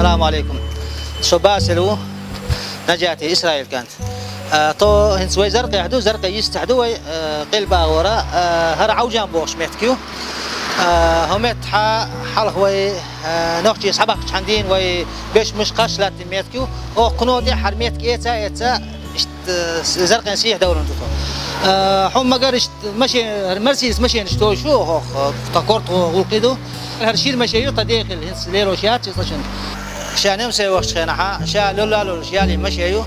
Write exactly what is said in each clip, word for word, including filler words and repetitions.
Салам алейкум. Со Басил ву, Наджати, Исраил кӀант. А, тхо хӀинца вай Заркъехь ду, Заркъе йистехь ду вай, а, къилбагӀора, а, хӀара Ӏовжан бохуш меттиг ю. А, хӀо меттахь хьалха вай, а, нохчий схьабахчахьана дийна вай беш муш кхаш латтина меттиг ю. Оха кхуно тӀехь хӀара меттиг эца а эца, иштта, а, Заркъен сехьа довлун ду тхо. А, хьо магар иштта машен-, хӀара Мерседес машенаш тойш ю, оха, тхан корта гӀуллакхе ду. ХӀара шира машен ю, тхан дехила, хӀинца лелош яц иза цӀа чун. Ша немсай вахчу хенахьа, ша лулла лулаш ялийна машен ю,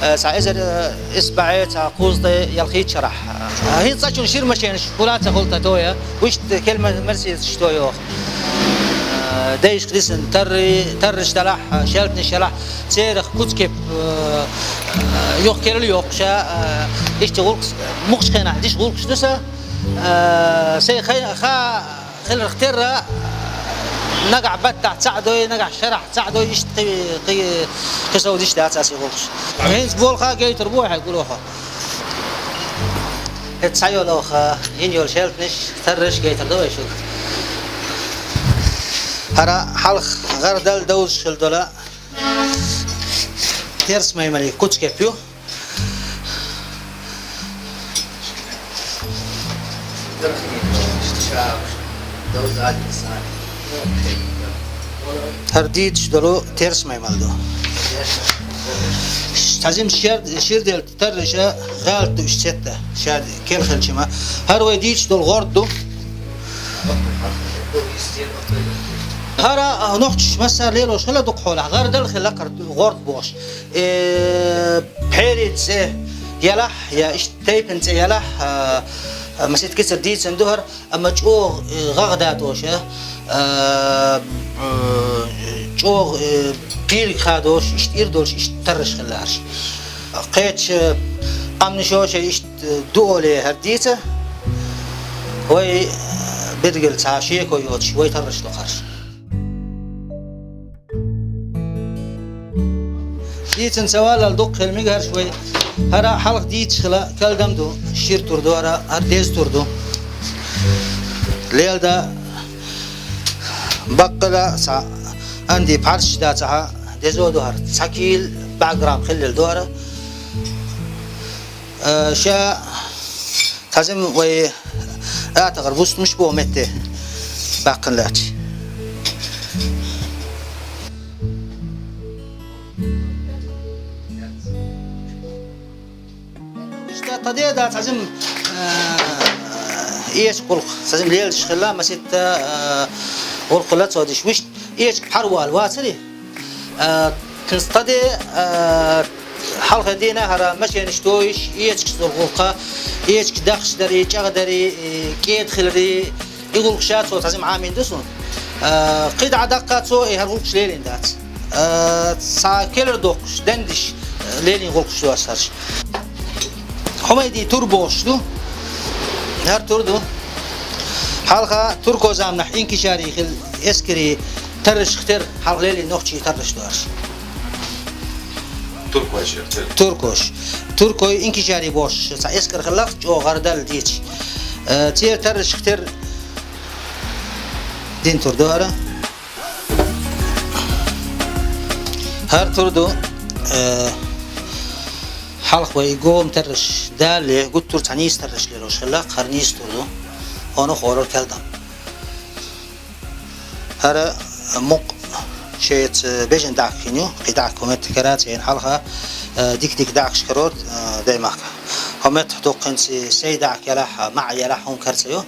э, цхьа эзар, э, исбаьӀе, цхьа кхузткъе ялхитта шарахь. Э, хӀинца цӀа чун шира машенаш хӀула ца хуьлу тхан тоя, вуьшта кел ма-, Мерседесаш тойоху. Э, дайшка дисина тарри-, тарраш далахь, шелтнаш ялахь, церах куцкеп, э, э, юха керла йохуша, э, иштта гӀуллакх-, мукъачу хенахь диша гӀуллакхаш ду сан, э, сайн хай-, ха-, хиларх терра, нагахь баттахь цхьаъ дой, нагахь шарахь цхьаъ дой, иштта кхи-, кхи-, кхин сов диш дац аса гӀуллакхаш. ХӀинца болха гайтар бу хьайн гулохо. ХӀета схьайолу оха, йина йолу шелтнаш, тарраш гайтар ду вай шуьга. ХӀара хьалха гӀар дала довзуш хила дола терс маймали куцкеп ю. ХӀара дийцаш долу терс маймал ду. Цхьа жима шер-, ширделла тарриша гӀалат ду уьш цетта, ша кел хилча ма. ХӀара вай дийцаш долу гӀорд ду. ХӀара, а, нохчаш массара лелош хила дукха хьолахь, гӀар дала хила кхара гӀорд бохуш. Э, пхьерийн цӀе ялахь, я иштта тайпана цӀе ялахь, а, а, масийтта кицар дийцина ду хӀара, амма чӀогӀа, э, гӀагӀ датоша, а, э, чӀогӀа, э, пхьериг хадош, иштта ир долуш, иштта тарраш хилла хӀарш. Кхечу къаьмнашо шайн иштта ду олий хӀара дийца, вай, э, берригал цхьа шеко йоцуш, вай тарраш ду хӀарш. Дийцина ца валлал дукха хила мега хӀарш вай. ХӀара хьалха дийцаш хила калдам ду, шира тур ду хӀара, хӀара деза тур ду. Лелда баккъала цхьа анди пхьарсаш дацахьа, дезо ду хӀара, цхьа кийла бӀе грамм хиллал ду хӀара. Э, ша тхазим вай атагӀар бустамаш боху метте баккхина лаьтташ. Иштта тхаде дац хьазим, э, эча гӀуллакх, хьазим лелаш хилла, маситта, э, гӀуллакх хилла цо диш. Вуьшта эча пхьарвала вацари? Э, кхин стаде, э, хьалха дийна хӀара машенаш тоиш, эчкаш долу гӀуллакха, эчкаш дахчаш дарий, чӀагӀдарий, э, кӀеда хиларий, и гӀуллакх ша цо хьазим Ӏамийна ду суна. Э, кхидӀа даккха цо и хӀара гӀуллакхаш лелийна дац. Э, цхьа келар доккхуш, дендиш, э, лелийна гӀуллакхаш ду аса хӀарш. Хьумайди тур бохуш ду. ХӀара тур ду. Хьалха турко заманахь инкишари хила эскари таррашха тера хьалха лелийна нохчий тарраш ду хӀарш. Туркойш яхтира. Туркош. Туркой инкишари бохуш, цхьа эскар хилла, чӀогӀа гӀардал дийцаш. Э, церан таррашха тера дин тур ду хӀара. ХӀара тур ду, э, хьалха вай гома тарраш далале, гуттар цхьа нийса тарраш лелош хилла, хӀара нийса тур ду. Оно хорор кел дан. ХӀара мукъ шеца бежан дӀахкин ю, кхин дӀахка хӀумет караца, ен хьалха, э, дик-дик дӀахкаш карор, э, даймахка. ХӀумет дуккхинца сей дӀахка ялахь, маӀа ялахь хӀума карца ю.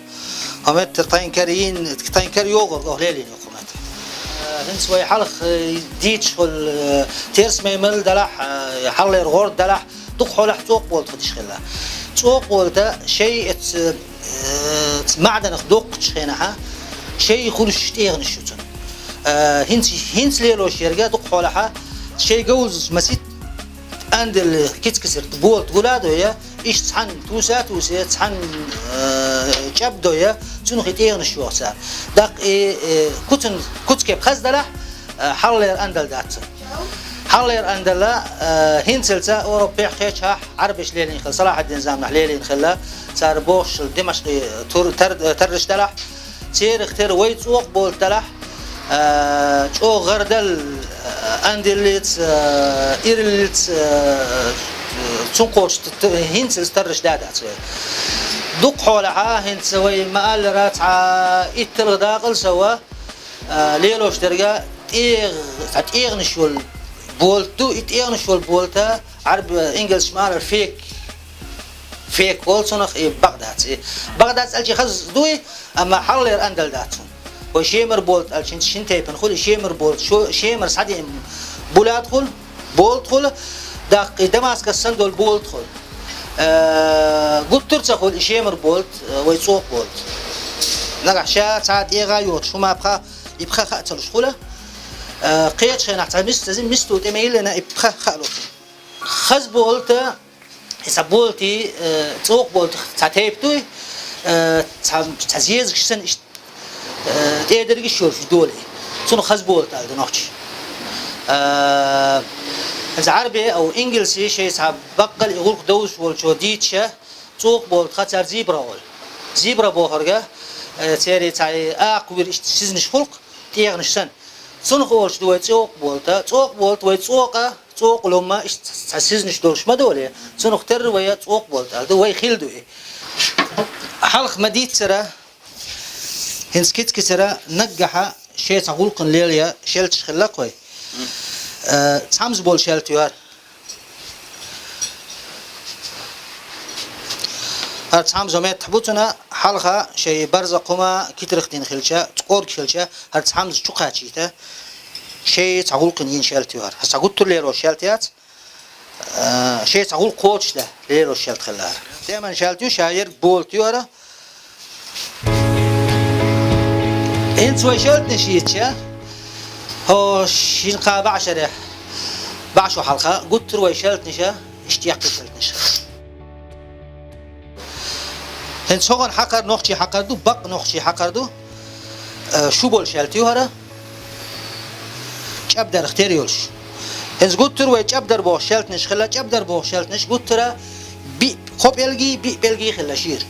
ХӀумет тайн кар йин, тайн кар йогӀур, ох лелийна ю хӀумет. Э, хӀинца вай хьалха, э, дийцаш хуьлу, э, терс маймал далахь, э, хьаллера гӀорд далахь, дукха хьолахь цӀокъ болта хадиш хилла. ЦӀокъ болта шей эц, э, маӀданах доккхучу хенахьа, шей хуьлуш тӀегӀанаш ю цунна. Э, хӀинца, хӀинца лелош ерга дукха хьолахьа, шей говзаш масит, андел кицкисирт болт гула а дой, иштта цхьаьна туса а тусе, цхьаьна, э, чӀаб дой, цунах и тӀегӀанаш йоху цара. Даккха и, э, куцан, куцкеп хаза далахь, э, хьаллера андал дац. Хьаллера андалла, э, хӀинцалца Европехь кхечахь Ӏарбеш лелийна хилла, Салахьаддин заманахь лелийна хилла, цара бохуш Димашкъи тур-, тар-, тарраш далахь, церах тера вай цӀокъ болт далахь, Э, чӀогӀа гӀардал, э, андиллиц, э, ириллиц, э, цунна кхочуш т-, т-, хӀинца иза тарраш да дац вай. Дукха хьолахьа, хӀинца вай ма-аллара, цхьа итталгӀа дакъал сова, э, лелош дерга тӀегӀ-, цхьа тӀегӀанаш йолу болт ду, и тӀегӀанаш йолу болта Ӏарб-, ингалсчу ма-аллара фек. Фек олу цунах, и бакъ дац. И бакъ дац аьлча хаза дуй, амма хьалхалера андалла дац цунна. Вай шемара болт аьлча, хӀинца шина тайпана хуьлу, и шемара болт, шо-, шемара схьадеана булат хуьлу, болт хуьлу, даккха и Дамаскас санна долу болт хуьлу. Э, гуттар а ца хуьлу и шемара болт, э, вай цӀокъа болт. Нагахь ша цхьа тӀегӀа йоцуш, хӀума пха, и пха хаа ца луш хуьлу. Э, кхечу хенахь цхьа мис-, цхьа мисто тӀе ма йиллина, и пха хаа луш. Хаза болта, и цхьа болти, э, цӀокъа болта цхьа тайпа дуй, э, цхьа, цхьа зезагаш санна иштта, э, тӀедергаш йолуш долу и. Цунах хаза болта аьлла ду нохчий. Э, иза Ӏарбе а, ингалси шайн цхьа баккъал и гӀуллакх довзуш волчо дийцича, цӀокъа болта ха цара зибра олу. Зибра бохург, э, церан цхьа акха вира иштта сизнаш хуьлу-кх, тӀегӀанаш санна. Цунах олуш ду вай цӀокъа болта. ЦӀокъа болта вай цӀокъа, цӀокъа ломма, иштта цхьа сизнаш долуш ма долу. Цунах терра вай цӀокъа болта аьлла ду, вай хилла ду и. Хьалха ма-дийццара, хӀинца кица-кицара наггахьа шайн цхьа гӀуллакхана лелаян шаьлташ хилла-кх вай. Э, цхьамза болу шаьлта ю хӀара. ХӀара цхьамзо меттахь бу цунна, хьалха шайн барзакъ хӀума китарх дина хилча, кӀорга хилча, хӀара цхьамза чу кхачийта, шайн цхьа гӀуллакхана йина шаьлта ю хӀара. ХӀара цхьа гуттар а лелош шаьлта яц, э, шайн цхьа гӀуллакх кхочушдан лелош шаьлта хилла хӀара. ТӀеман шаьлта ю, ша ерг болта ю хӀара. ХӀинца вай шаьлтанаш йитча, хӀо шина-кхаа бӀе шарахь, бӀе шо хьалха, гуттар а вай шаьлтанаша, иштта яккхий шаьлтанаш. ХӀинца хӀокхуьнан хьакхар нохчийн хьакхар ду, бакъ нохчийн хьакхар ду, э, шу болу шаьлта ю хӀара, чӀабдарх тера йолуш. ХӀинца гуттар а вай чӀабдар бохуш шаьлтанаш хилла, чӀабдар бохуш шаьлтанаш гуттара биъ, кхо пӀелгий, биъ пӀелгий хилла шера.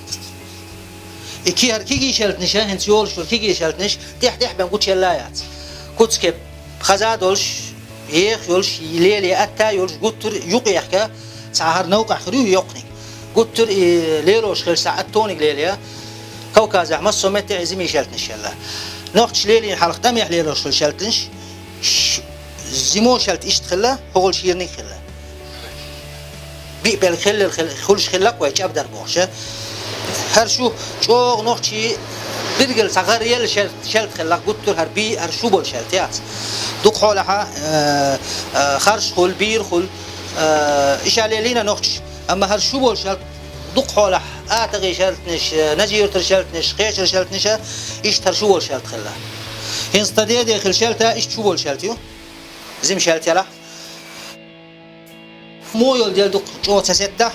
И ки-, хӀара кегий шаьлтанаш, хӀинца йолуш йолу кегий шаьлтанаш, тӀехь-тӀехь бен гучуелла яц. Куц-кеп хаза а долуш, еха йолуш, леле атта а йолуш, гуттар а юкъ ехка, цхьа хӀара новкъахь хир ю йоккханиг. Гуттар а и лелош хилча, цхьа аттониг леле, Кавказехь массо а меттехь и зимий шаьлтанаш елла. Нохчаша лелийна хьалха тӀамехь лелош хилла шаьлтанаш, ш-, зимо шаьлта иштта хилла, хӀокхул шийраниг хилла. Биъ пӀелг хиллал хил-, хуьлуш хилла-кх вай чӀабдар бохуш. ХӀара шу чӀогӀа нохчийн билггал цхьа гӀаръелла шер-, шаьлта хилла-кх гуттар а хӀара бий-, хӀара шу болу шаьлта яц. Дукха хьолахьа, э, э, харш хуьлу, бийр хуьлу, э, иша лелийна нохчаша. Амма хӀара шу болу шаьлта дукха хьолахь атагӀий шаьлтанаш, э, Нажи-Юьртара шаьлтанаш, кхечара шаьлтанаша, иштта хӀара шу болу шаьлта хилла. ХӀинца тхан деде хилла шаьлта, иштта шу болу шаьлта ю. Зим шаьлта ялахь. Мо йолу дел дукха чӀогӀа ца сеттахь.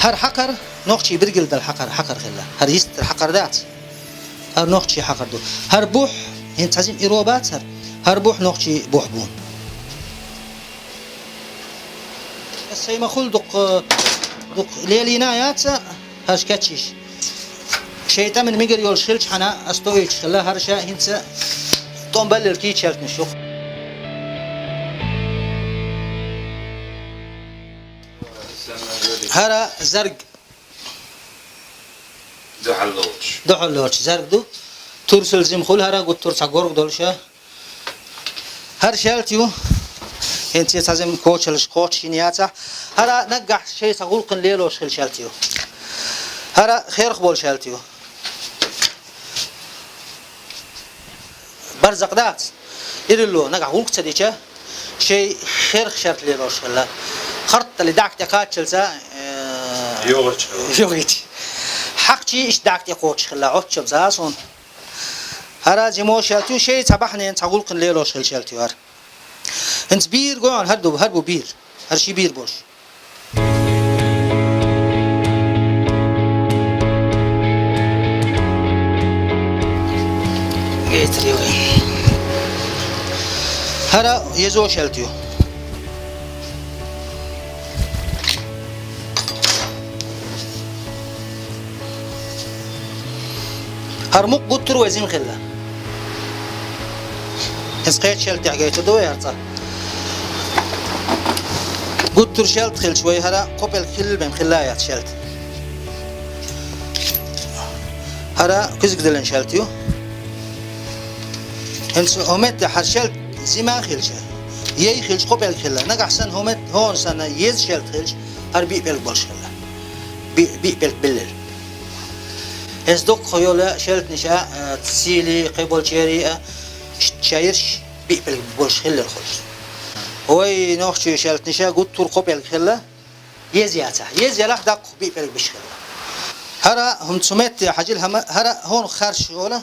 ХӀара хьакхар, нохчийн билггал долу хьакхар, хьакхар хилла. ХӀара йистера хьакхар дац. ХӀара нохчийн хьакхар ду. ХӀара бухь, хӀинца цхьа зим иро бац хӀара. ХӀара бухь нохчийн бухь бу. Сайн ма хуьлу дукха, дукха лелийна яц хӀарш кечйиш. Шайн тӀаман мегар йолуш хилчхьана, ас тоуьйтуш хилла, хӀара ша хӀинца тӀом баллал кийча шаьлтанаш ю-кх. ХӀара зарг. Дуьхьал лоцуш. Дуьхьал лоцуш зарг ду. Турсал зим хуьлу хӀара, гуттар а цхьа горга долуша. ХӀара шаьлта ю. ХӀинца цхьа зим кочалаш кхочушйина яцахь. ХӀара наггахь шайн цхьа гӀуллакхана лелош хилла шаьлта ю. ХӀара херх болу шаьлта ю. Барзакъ дац. Ирилло нагахь гӀуллакх ца дича, шайн херх шаьлта лелош хилла. Хартали дӀахьа тӀе кхаччалца, э, йогӀича. ЙогӀича. Хьакхчий иштта дӀахьа тӀе кхочуш хилла, Ӏоччам ца а суна. ХӀара зимо шаьлта ю, шайн цхьа бахьанена цхьа гӀуллакхана лелош хилла шаьлта ю хӀара. ХӀинца бийр гой хьуна, хӀара ду, хӀара бу бийр. ХӀара ши бийр болуш. Гейтар ю. ХӀара езо шаьлта ю. ХӀара мукъ гуттар а вай жима хилла. Иза кхечу шелтехь гайтар ду вай хӀара цкъа. Гуттар шелта хилча вай хӀара кхо пӀелг хилла бен хилла яц шелта. ХӀара куьзга диллина шелта ю. ХӀинца хӀокху метте хӀара шелта жима хилча, яй хилча кхо пӀелг хилла. Нагахь санна хӀокху мет-, хӀокхуьнан санна еза шелта хилча, хӀара биъ пӀелг болуш хилла. Биъ, биъ пӀелг биллина. Иза дуккха йолу шелтанаш а, а, цийли, кхиболчерий а, ш-, шаьш биъ пӀелг болуш хилларг хуьлу. Вай нохчийн шелтанаш а гуттар а кхо пӀелг хилла, еза яцахь. Еза ялахь даккха биъ пӀелг беш хилла. ХӀара хӀума цу метте хьажийла хӀама, хӀара хӀокхунах харш олу,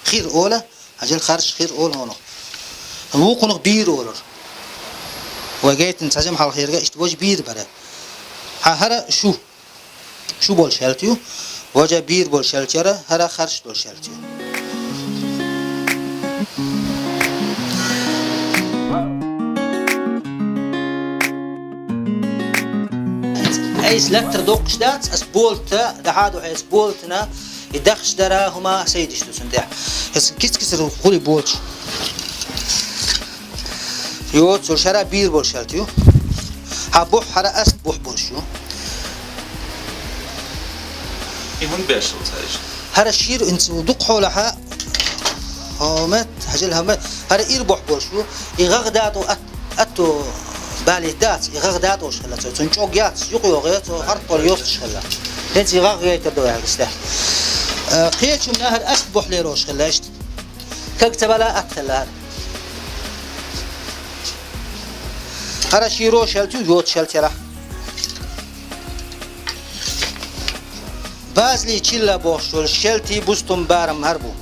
хир олу, хьажийла харш хир олу хӀокхунах. Вукхунах бийр олура. Вай гайтина цхьа жима хьалха ерг а иштта важа бийр бара. Хьан хӀара шу. Шу болу шелта ю, важа бийр болу шелта яра, хӀара харш долу шелта ю. Айса лаьттара доккхуш дац, ас болта, дахьа а ду хьайца болтана, и дахаш дара хӀума сайдаш ду цунна тӀехь. Ас киц-кицара гӀури болчу. Йо, цо шара бийр болу шелта ю. Хьан бухь, хӀара аст бухь болуш ю. И хӀунда беш ву цаьрга? ХӀара шира хӀинца ву дукха хьолахьа, хӀокху метте, хьажал хӀокху метте, хӀара ира бухь болуш ю. И гӀагӀ датӀо ат-, атто балийта дац, и гӀагӀ датӀош хилла цо. Цунна чӀог яц, юкъа йогӀе, цо хьаркхор йостуш хилла. ХӀинца и гӀагӀ гайтар ду аьлла стехь. Э, кхечунна хӀара аст бухь лелош хилла иштта. Каг ца бала атта хилла хӀара. ХӀара широ шелта ю, йоцу шелта ярахь. Базлий чилла бохуш йолу шелтий бустум барам хӀара бу.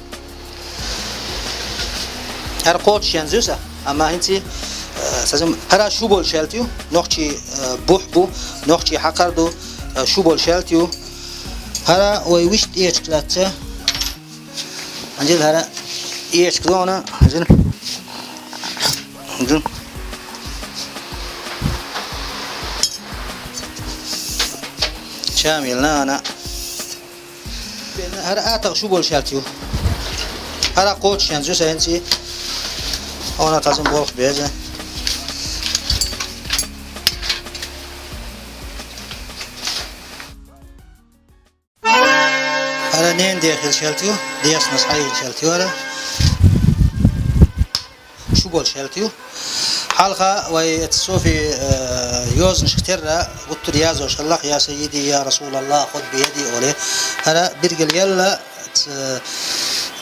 ХӀара кхочуш янза ю сан, амма хӀинца, э, сазам, хӀара шу болу шелта ю, нохчий, э, бухь бу, нохчий хьакхар ду, э, шу болу шелта ю. ХӀара вай вуьшта эчиг лаьцна. Хьажал хӀара эчиг дона, хьажал. Хьажал. Чамил нана. ХӀара атагӀа шу болу шелта ю. ХӀара кхочуш янза ю сан хӀинца. Хьуна тхазан болх беза. ХӀара ненан дехира шелта ю, дехнаш хьайина шелта ю хӀара. Шу болу шелта ю. Хьалха вай эцу суфи, э, йозанашка терра гуттар а язош хилла, «Я саййиди, я Расулаллах, худ би яди», олий. ХӀара биргал елла, ц-,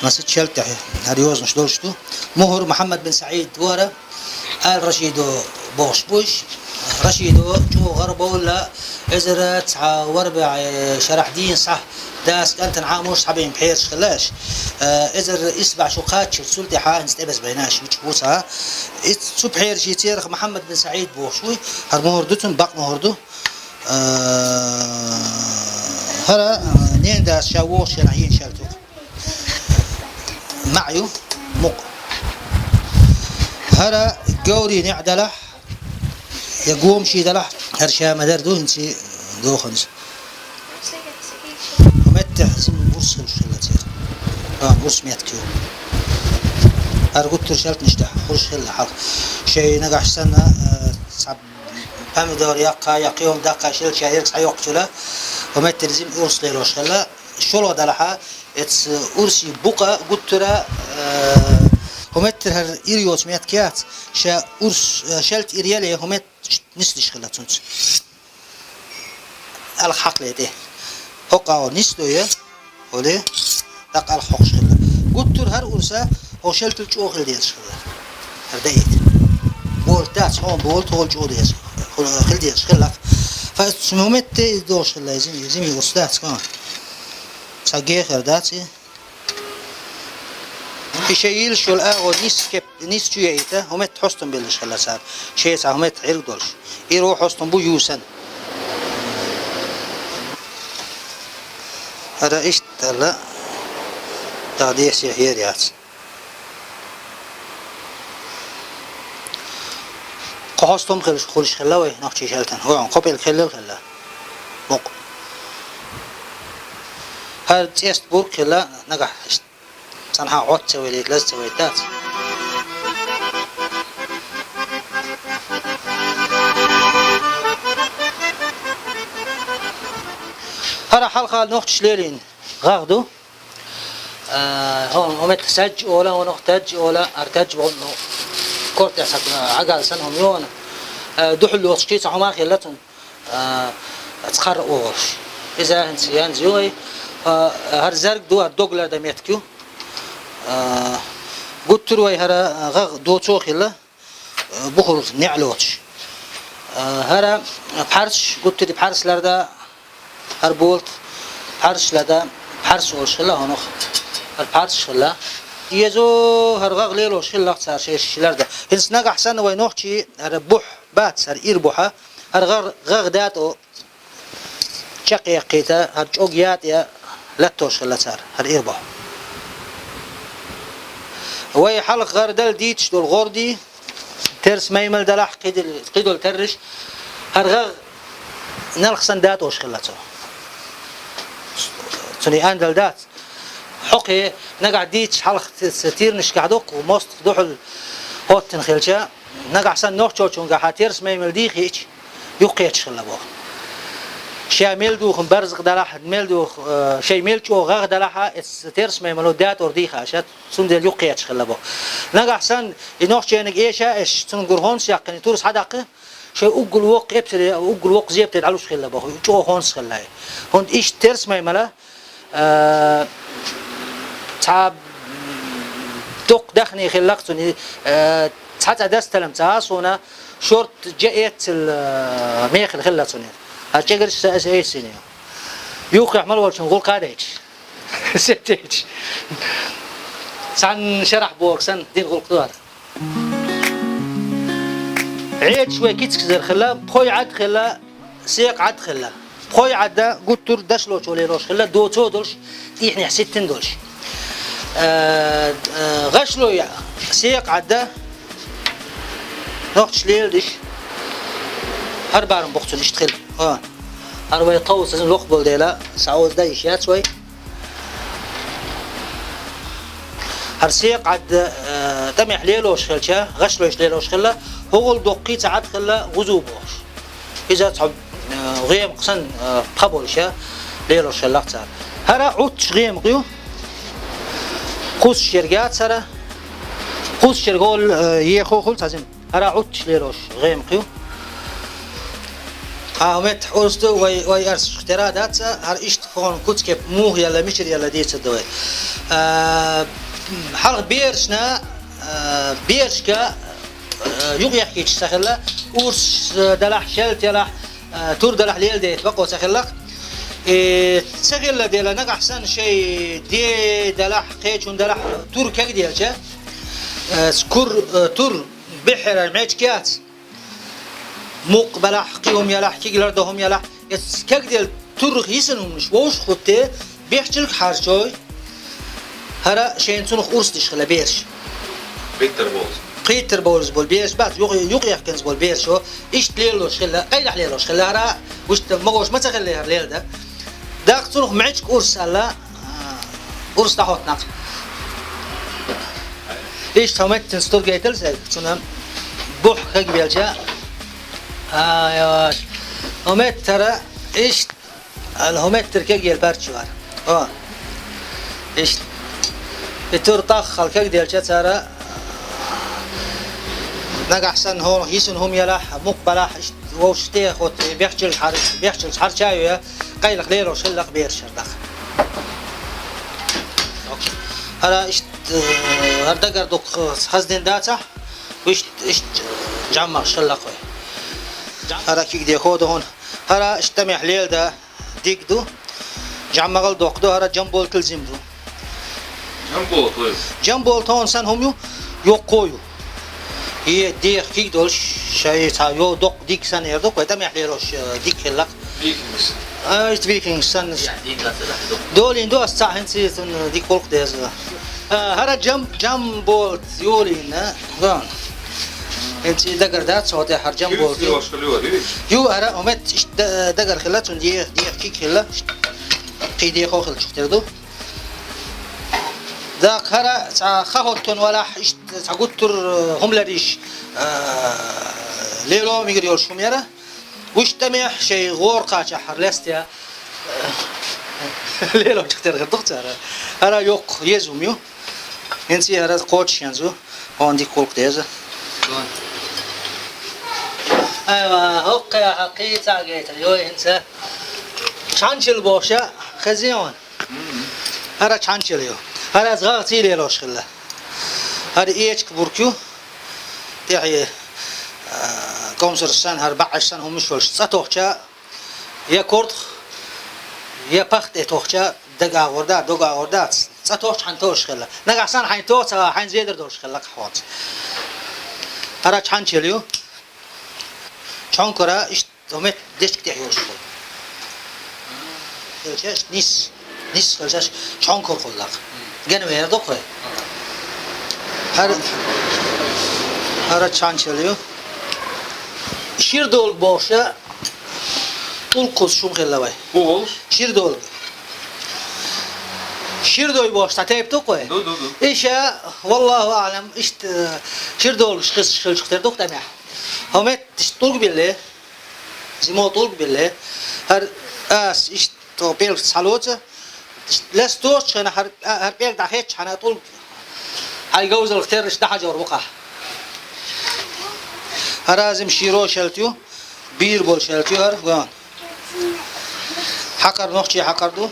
масех шелта тӀехь хӀара йозанаш долуш ду. МухӀар Мухьаммад бин СаӀид вара. Ала Рашидо бохуш бу уьш. Рашидо чӀогӀа гӀарабовлла, эзар цхьа ворхӀ бӀе шарахь дийна схьа дас кӀантана Ӏамош схьабийна пхьераш хилла аьлла. Э, эзар исс бӀе шу кхаччалц цул тӀаьхьа хӀинца тӀебеза байна аьлла, мича бу ца. Иццу пхьерашийн церах Мухьаммад бин СаӀид бохуш вуй, хӀара мухӀар ду цунна, бакъ мухӀар ду. Э, хӀара, э, ненан дас ша вогӀуш хенахь йина шелта ю. МаӀа ю, мукъ. ХӀара говрийн неӀ далахь, я гомаший далахь, хӀара ша ма-дарра ду, хӀинца доханза. ХӀокху меттехь жима урс хуьлуш хилла церан. А, урс меттиг ю. ХӀара гуттар шелтанаш тӀехь хуьлуш хилла хьалха. Шайн нагахь санна, а, цхьа помидор яккха, я кхин хӀума даккха, шел ша ерг схьайоккхучуьра, хӀокху меттера жима урс лелош хилла. ШолгӀа далахьа, эцу урсийн букъа гуттара, э, хӀокху меттера хӀара ира йоцу меттиг яц, ша урс, э, шелта ира яле, хӀокху метта нисдеш хилла цунца. Алха хьакхале тӀе. ХӀокху агӀор нисдо я, хӀоле, даккха алха хьокхуш хилла. Гуттара хӀара урса, хӀокху шелтал чӀогӀа хила дезаш хилла. ХӀара даийта. Болт дац, хьо болт, хьол чӀогӀа дезаш, хила дезаш хилла. Фа, цу метте иза дохуш хилла, иза, иза урс дац, кхана. Цхьа гехар дац и. И шайн йилла шуьла агӀо нис кеп-, нис чу яйта, хӀокху метта хьостам беллаш хилла цара. Шеца хӀокху метта Ӏирг долуш. Ира хьостам бу юсан. ХӀара иштта аьлла, дагадеса хӀера яц. Кхо хьостам хуьлуш, хуьлуш хилла вай нохчийн шелтан. ХӀун, кхо пӀелг хиллал хилла. Мукъ. ХӀара цӀеста бург хилла, нагахь цӀанхьа Ӏоццевали, лазцевали дац. ХӀара хьалха нохчаша лелийна гӀагӀ ду. А, хӀун, хӀун метта саьжжа ола, хӀун таьжжа ола, ара таьжжа ола, ну, корта саг, а, Ӏагал санна хӀума йона. А, духьал лоцуш кхийца хӀума хилла цунна. А, цхьара оалаш. Иза хӀинца янз ю вай. А, хӀара зерг ду, хӀара дог ларда меттиг ю. А, гуттар вай хӀара гӀагӀ доцо хилла, а, бухур неӀ лоцуш. А, хӀара пхьарсаш, гуттар пхьарс ларда, хӀара болт, пхьарсаш лада, пхьарс оалаш хилла хьонах. ХӀара пхьарсаш хилла. Езо хӀара гӀагӀ лелош хилла цар шеш ларда. ХӀинца нагахь санна вай нохчий хӀара бухь бац, хӀара ир бухьа. ХӀара гӀагӀ, гӀагӀ датӀо чакхъяьккхийта, хӀара чӀог ятӀа латтош хилла цар, хӀара ирбо. Вай хьалха гӀар дала дийцаш долу гӀорди, терс маймал далахь, кхидол-, кхидолу терраш, хӀара гӀагӀ налх санна датӀош хилла цо. Цуьнан андал дац. Хьокхе нагахь дийцаш хьалха ц-, ц-, тирнашкахь доккху, мостагӀ духьал хӀоттина хилча, нагахь санна нохчочунгахьа терс маймал дийхийча, юхкхеташ хилла боху. Ша мел духу барзакъ далахь, мел духу, э, шай мел чӀогӀа гӀагӀ далахьа, эс терс маймало датӀор дийха аша, цундела юхкхеташ хилла боху. Нагахь санна, и нохчениг эша эш, цунна гур хӀонс яккхина, турс хьадаккха, шай уггул воккха эпсаре, уггул воккха зептед Ӏалуш хилла боху, чӀогӀа хӀонс хилла. ХӀунда иштта терс маймала, Э, цхьа доккха дахне хилла цуьнан, э, цхьа цӀа дасталам ца а суна, шорт жа эццал, э, мехала хилла цуьнан. А чӀегарш са аса эйссина. Юххехь мала волчун гӀуллакха дайча. Сетийча. Цхьана шарахь боху санна, дина гӀуллакх ду хӀара. Ӏедаш вай кицкзар хилла, пхой Ӏад хилла, секъа Ӏад хилла. Пхой Ӏадда гуттар а дашлочо лелош хилла, доцо долуш, тӀехьнехь ситтина долуш. Э, э, гӀашлой секъа Ӏадда нохчаш леладеш, хӀара барам боху цунна иштта хилла. О, хӀара вай тховса лох болу дела, схьаоза дан йиш яц вай. ХӀара секъа Ӏад, э, тӀамехь лелош хилча, гӀашлойш лелош хилла, хӀугӀул доккхий ца Ӏад хилла, гӀузу бохуш. Иза цхьа, э, гӀемакх санна, э, пха болуша лелош хилла цара. ХӀара Ӏутташ гӀемакх ю. Кхуссуш ерг яц хӀара. Кхуссуш ерг гӀолла, э, ехо хуьлу цхьа зим. ХӀара Ӏутташ лелош гӀемакх ю. Ахьа метта Ӏурс ду, вай, вай арсаш тера дац, хӀара иштта хӀун куц-кеп муха яла, мичара яла дийцар ду вай. А, хьалха берашна, а, берашка, а, юкъ яхкийча ца хилла, урс, а, далахь, шелта ялахь, а, тур далахь леладайта бакъо ца хиллакх. И ца хилла дела, нагахь санна шай де далахь, кхечун далахь тур кегделча, а, кур, а, тур бихьара мечка яц. Мукъ балахь, кхин хӀума ялахь, киглар до хӀума ялахь, эс кегделла туррах йисина хӀуманаш вовшах хӀутту, бехчилг хьарчой, хӀара шайна цунах урс деш хилла бераш. Кхиттар бовлуш. Кхиттар бовлуш болу бераш бац, юкъ-, юкъ яхкинца болу берашо, иштта лелош хилла, къайлахь лелош хилла, хӀара, вуьшта могош ма ца хилла хӀара лела дан. Даккха цунах мегӀачка урс аьлла, а, урс дӀахӀотту нах. Иштта хӀуметтина стур гайтал сайга, цунан бухь кегбелча, а, хӀуметтара, иштта, ала хӀуметтара кегъел парча вара. О, иштта. И тур тӀаккха хала кегделча цара, нагахь санна хӀора йисина хӀума ялахь, мукъ балахь, иштта вовшах тӀе а хӀутту, бехчилг хьар-, бехчилг хьарча а йой, къайлаха лелош хиллакх бераш хӀара даха. ХӀара иштта, э, хӀара дагар дукха хаза дина дацахь, иштта, иштта жаммагӀаш хиллакх вай. ХӀара кигде хӀода хӀуна. ХӀара иштта тӀамехь лела да диг ду. ЖаммагӀал доккха ду, хӀара жамболтал зим ду. Жамболт вай. Жамболт хӀуна сан хӀума ю, йоккхо ю. И деха киг долуш, шай цхьа йо доккха диг санна эр ду, кхой тӀамехь лелош, э, диг хиллакх. Викингс. А, иштта викингс санна. Я, дин дац, да, да. Долийна ду ас цхьа хӀинца цунна диг гӀуллакх деза. А, хӀара жам-, жамболт йолийна, ган. ХӀинца дагар дац, хӀо тӀе хӀара жамболт. Ю, ю, хӀара, хӀумет иштта да-, дагар хилла, цунна деха, деха киг хилла. Кхийдехо хилчух тера ду. ДӀа хӀара цхьа ха хӀоттон валахь, иштта цхьа гуттар, э, хӀума ларийш, э, лело мегар йолуш хӀума яра. Вуьш тӀамехь шайн гӀора кхачахь хӀара лаьстехь, э, лелочух тера хир ду-кх цара. ХӀара йоккха еза хӀума ю. ХӀинца хӀара кхочуш хӀинца ю, хьуна дика гӀуллакх деза. Айва, хӀокху кхаьхьа кхин цхьаъ гайтар йой хӀинца. Чхьанчалла бохуш хезий хьуна? ХӀара чхьанчалла ю. ХӀара аса гӀагӀ цӀий лелош хилла. ХӀара эчка бург ю. ТӀехье, а, комсарш санна, хӀара баьӀаш санна хӀумаш йолуш цӀа тохча, я кортах, я пах тӀе тохча, даг агӀор да, дог агӀор да, цӀа тохча хьайна тохуш хилла. Нагахь санна хьайна тоха ца гӀа, хьайна зедар долуш хилла-кх хьоца. ХӀара чхьанчалла ю. Чхьонкара иштта метта дечка тӀехь йолуш хилла. Хилча иштта нис, нис хилча иштта чхьонкара хуьлу-кх. Генвер ду-кх вай. ХӀара, хӀара чхьанчалла ю. Ширдолг бохуш, тӀулг кхуссуш хӀума хилла вай. ХӀун волуш? Ширдолг. Ширдой бохуш цхьа тайпа ду-кх вай. Ду, ду, ду. Иша, валлаху аълам, иштта, э, ширдолгаш кхуссуш хилчух тера ду-кх тӀамехь. ХӀокху метта иштта тӀулг билле, зимо тӀулг билле, хӀара аса иштта тхо пӀелгашца схьалоцу, лаьцна тосучу хенахь хӀара, хӀара пӀелг дӀахецча хьана тӀулг хьайн говзалх терраш дӀахьажор ву-кх ахь. ХӀара зима широ шаьлта ю, бийр болу шаьлта ю хӀара, гой хьуна. Хьакхар нохчийн хьакхар ду.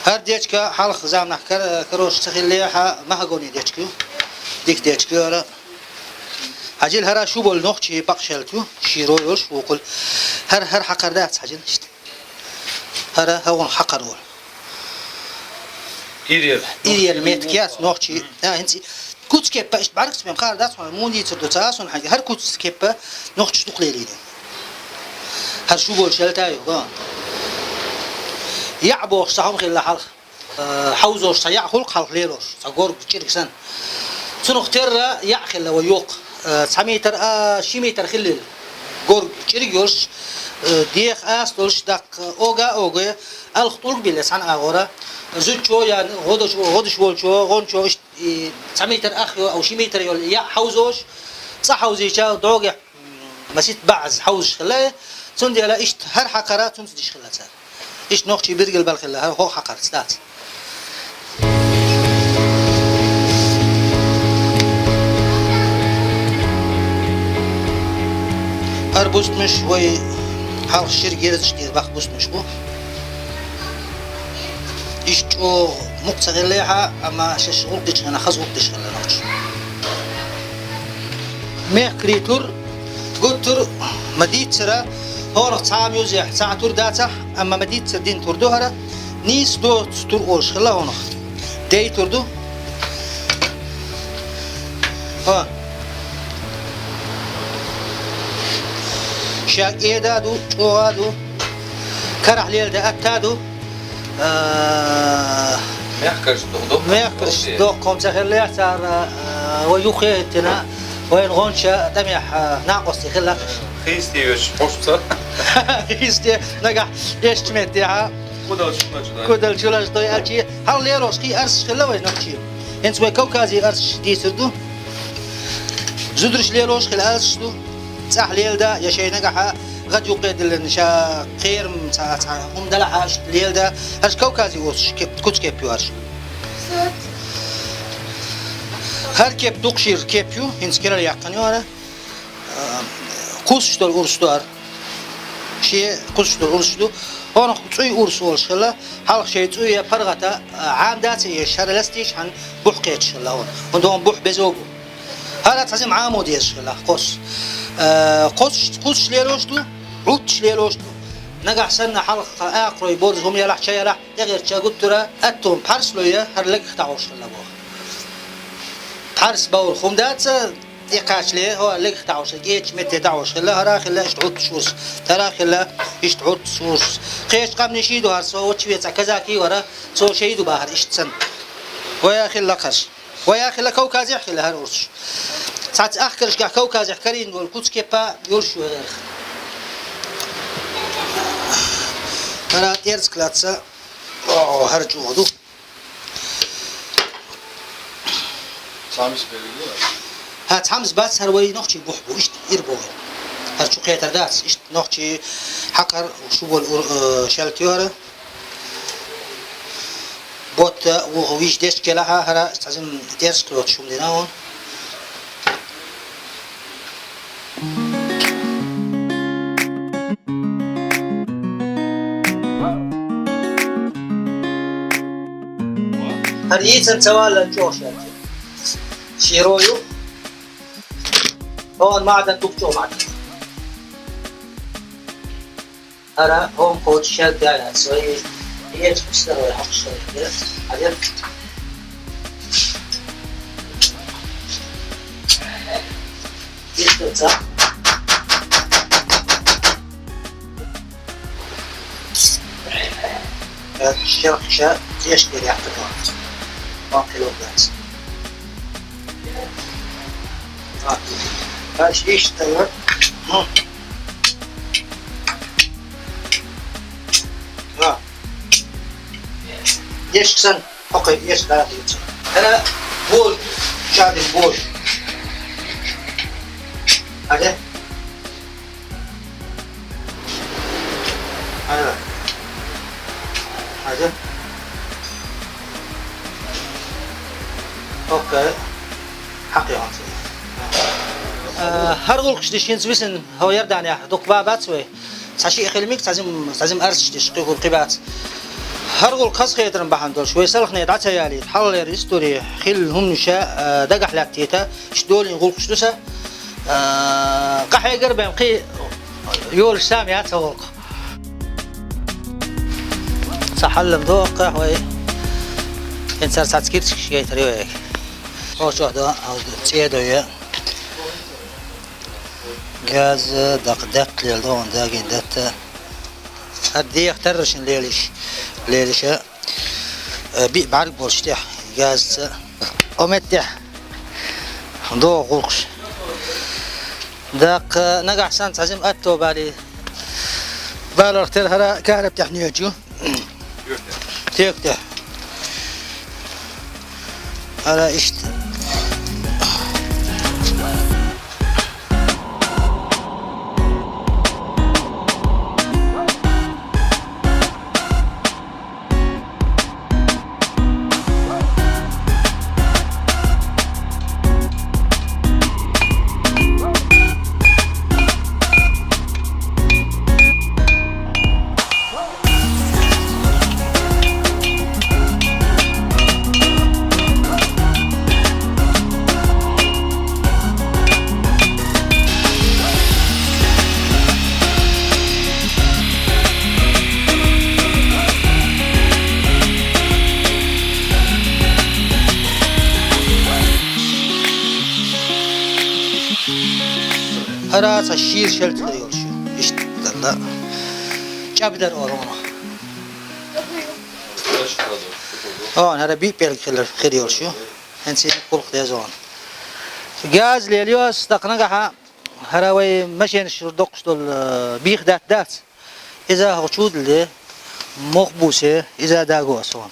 ХӀара дечка хьалха заманахь кар-, карош ца хиллехьа, махагони дечка ю. Дика дечка ю хӀара. Хьажал, хӀара шу болу нохчийн бакъ шаьлта ю, широ йолуш вукхул. ХӀара, хӀара хьакхар дац, хьажал иштта. ХӀара хӀокхуьнан хьакхар волу. Ирер. Ирер меттиг яц нохчийн. А, хӀинца куц-кеппа иштта бӀаьргаш мем хаар дац хьуна, муха дийцар ду ца а суна хьаьнга. ХӀара куц-кеппа нохчаша дукха лелийна. ХӀара шу болу шаьлта ю, гой хьуна. ЯӀ бохуш цхьа хӀума хилла хьалха. Э, хьовзош цхьа яӀ хуьлу-кх хьалха лелош, цхьа горга чӀирг санна. Цунах терра яӀ хилла вай йоккха. Э, цхьа метр, а, ши метр хиллал. Горга чӀирг йолуш, э, деха аса долуш даккха ога а огий, алха тӀулг билле цхьана агӀора. Зудчо я гӀодаш, гӀодаш волчо, гӀончо иштта, и, цхьа метр ах йо, а ши метр йолу яӀ хьовзош, цӀа хьовзийча дӀогахь масийтта баӀаз хьовзаш хилла, цундела иштта хӀара хьакхара цунца диш хилла цара. Иштта нохчийн билгал бала хилла хӀара хӀокху хьакхарца дац. ХӀара бустамаш вай хьалха шира герзаш тӀера баккха бустамаш бу. Иштта чӀогӀа мукъа ца хиллехьа, амма шаьш гӀуллакх дечу хенахь хаза гӀуллакх деш хилла нохчаша. Мехкарийн тур, гуттар а ма дийццара, хӀорах цхьа а музехь цхьа а тур дацахь, амма ма дийццара дина тур ду хӀара, нийса доцу тур олуш хилла хӀунах. Дей тур ду. ХӀа. Ша кӀеда а ду, чӀогӀа а ду, карахь леладан атта а ду. А, мехкарш доху, доху, мехкарш доху, доху, хӀума ца хиллехь цара, а, вай юххе а хӀиттина, вайна гӀонча тӀамехь, а, накъостий хилла. Хийсте йоьшуш хьуш ца? Хийсте, нагахь эшчу меттехьа. Кудал чулаш дай. Кудал чулаш дай, аьлчи, хьал лелош кхин арсаш хилла вай нохчийн. ХӀинца вай Кавказе арсаш дийцар ду. Зударша лелош хилла арсаш ду. ЦӀахь лелада, я шайн нагахьа гӀад юккъе диллина ша кхерам цхьа, цхьа хӀума далахьа, аша лелада, аша Кавказе оцуш кеп-, куц кеп ю аша. ХӀара кеп дукха шира кеп ю, хӀинца кирара яьккхина ю хӀара. А, кхуссуш долу урс ду хӀара. Шен кхуссуш долу урс ду. ХӀорах цӀуй урс олуш хилла, хьалха шайн цӀуй я паргӀата, а, Ӏама дац а еш, хӀара ластийша хьан бухь кхеташ хилла хӀора. ХӀунда хӀун бухь безо бу. ХӀара цхьа зима Ӏамо дезаш хилла, кхосс. Э, кхоссаш, кхуссаш лелош ду, Ӏутташ лелош ду. Нагахь санна хьалха акхарой борза хӀума ялахь, ча ялахь, тӀегӀерча гуттара, аттон пхьарс лой я, хӀара легах дӀахьош хилла боху. Пхьарс бовла хӀума дац, тӀекхачале, хӀо, легах дӀахьош, кӀечу метте дӀахьош хилла, хӀара хилла иштта Ӏутташ урс, тара хилла иштта Ӏутташ урс. Кхечу къаьмнийн ший ду хӀара, со вочу вецахь казаки вара, цо шай ду бахара иштта санна. Вая хилла кхаш. Вай а хилла Кавказехь хилла хӀара урсаш. Цхьацца ахкаршкахь Кавказехь карийна волу куц кепа йолуш ву хӀерах. ХӀара тӀерза клаца, о, хӀара чӀогӀа ду. Цхьамис берг ду? ХӀа, цхьамис бац, хӀара вай нохчий бухь бу, иштта ир бу вай. ХӀара чу кхетар дац, иштта нохчий хьакхар, шу бола ур-, э, шаьлта ю хӀара. Ботта, вуха виш дешка лаьхьа, хӀара цхьа зим тӀерза клаца шум дина вон. ХӀара йийцан ца валлан чӀоагӀа шаьлта. Широ ю. Хьона маӀдан дукха чӀоагӀа маӀдан. ХӀара хӀома кхочуш шаьлта яц вай, ечкъаш ца вай хьокхуш вай. Хьажал. Иштта ца. Э, шерх ша, еш деряхта. Вон кило дац. А, аш иштта ю. М. А. Еш сан, окей, еш да, еш. ХӀара бож, шадин бож. Аде? Аде. Аде. Окей. Хьакъ яханца. Э, хӀара гӀулакхаш деш хӀинца висина хӀо Иорданехь дукха ба бац вай. Цхьа шиъ хила мег, цхьа зим, цхьа зим арсаш деш, кхы гӀулакхи бац. ХӀара гӀулакх хазахетаран бахьана долуш, вай салхане дӀа ца ялийта, хьалхалера истори хилла хӀуманаш, э, дагахь лаьттийта, иштта долийна гӀулакхаш ду сан. Э, къахьегар бен кхин йолуш сам яц хӀо гӀулакх. Цхьа хьаллам доху вай. ХӀинца цхьацца кирсигаш гайтар ю вайга. Хьо чохь до, хьо цӀе до е. Газ, дакъа детта лела догӀун дагийна детта. ХӀара деха таррашна лелаш, лелаша, э, биъ бӀаьрг болуш тӀехь газца. О меттехь догӀу гӀуллакхаш. Даккха нагахь санна цхьа зим атто балий. Баларх тера хӀара караб тӀехь нечу. Тек тӀехь. ХӀара иштта. ХӀара цхьа шийра шаьлта хир йолуш ю. Иштта дала. ЧӀаьбдар олу хьуна. О, хӀара биъ пӀелг хир, хир йолуш ю. ХӀинца и гӀуллакх деза хьуна. Газ лелайо ас, тӀаккха нагахьа хӀара вай машенаш доккхуш долу, э, бийха даьтта дац. Иза хьо чудале, мох бусе, иза даго ас хьуна.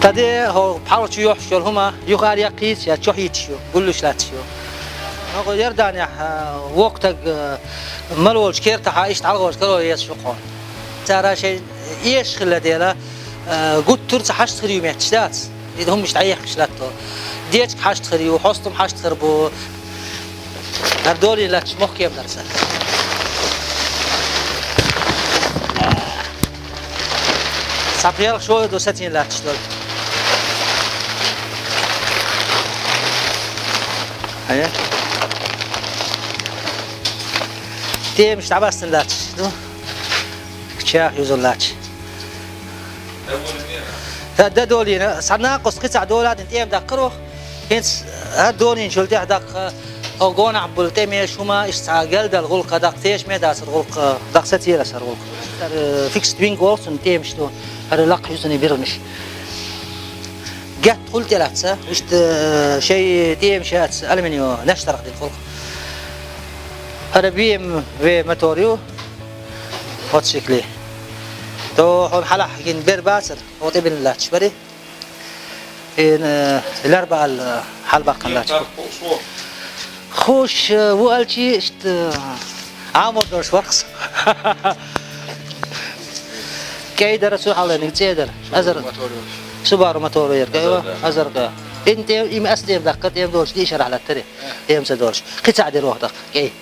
Тхаде хьо пхьал чу йохьуш йолу хӀума юхара яккхийца я чохь йиташ ю, гуллуш лаьтташ ю. ХӀокху Иорданехь, а, воккха таг, а, мала волчу кертахьа иштта хьалхарчу каро езаш ву хьо. Цара шайн эшаш хилла дела, а, гуттар а ца хьашт хир ю метташ дац. И хӀумаш дӀаехкаш латто. Дечиг хьашт хир ю, хьостам хьашт хир бу. ХӀара долийна лаьтташ мохкем дара сан. Цхьа пхьегӀа шоя ду сацийна лаьтташ долу. Хьая? ТӀемаш дӀабастина лаьтташ ду. Чех юзур лаьтташ. ХӀара дан долийна, цхьа накъост кхин цхьа доладина тӀема даккхаро. ХӀинца хӀара долийначул тӀаьхьа даккха, хӀо гонахь болу тӀемеш хӀума, иштта цхьа гелдала гӀуллакха даккха, тешаме дацара гӀуллакха, даккха сацийра аса хӀара гӀуллакх. ХӀара фиксед винг олу цунна тӀемаш ду, хӀара лакха ю цуьнан биргӀанаш. Гетта хул тӀе лаьцна, иштта, э, шоай тӀема шаца алюминиевый неш таргӀа дина хул. ХӀара бэ эм вэ мотор ю, мотоциклий. То хьона хьалахь гина бер бацар, хьо тӀе бина лаьтташ бари. Ин, э, лерба аьлла, э, хьалбаккхана лаьтташ. Хуш, э, ву аьлчи иштта, э, Ӏамор долуш вархас. КӀай дара цу хьаланиг цӀе дара. Азар. Subaru мотор яр, кӀай ва, азар кӀа. Ин тӀе, им ас тӀе даккха, тӀе долуш, ди шарахь латтари. ТӀе ца долуш. Кхин цхьаъ дира ваха даккха, кӀай.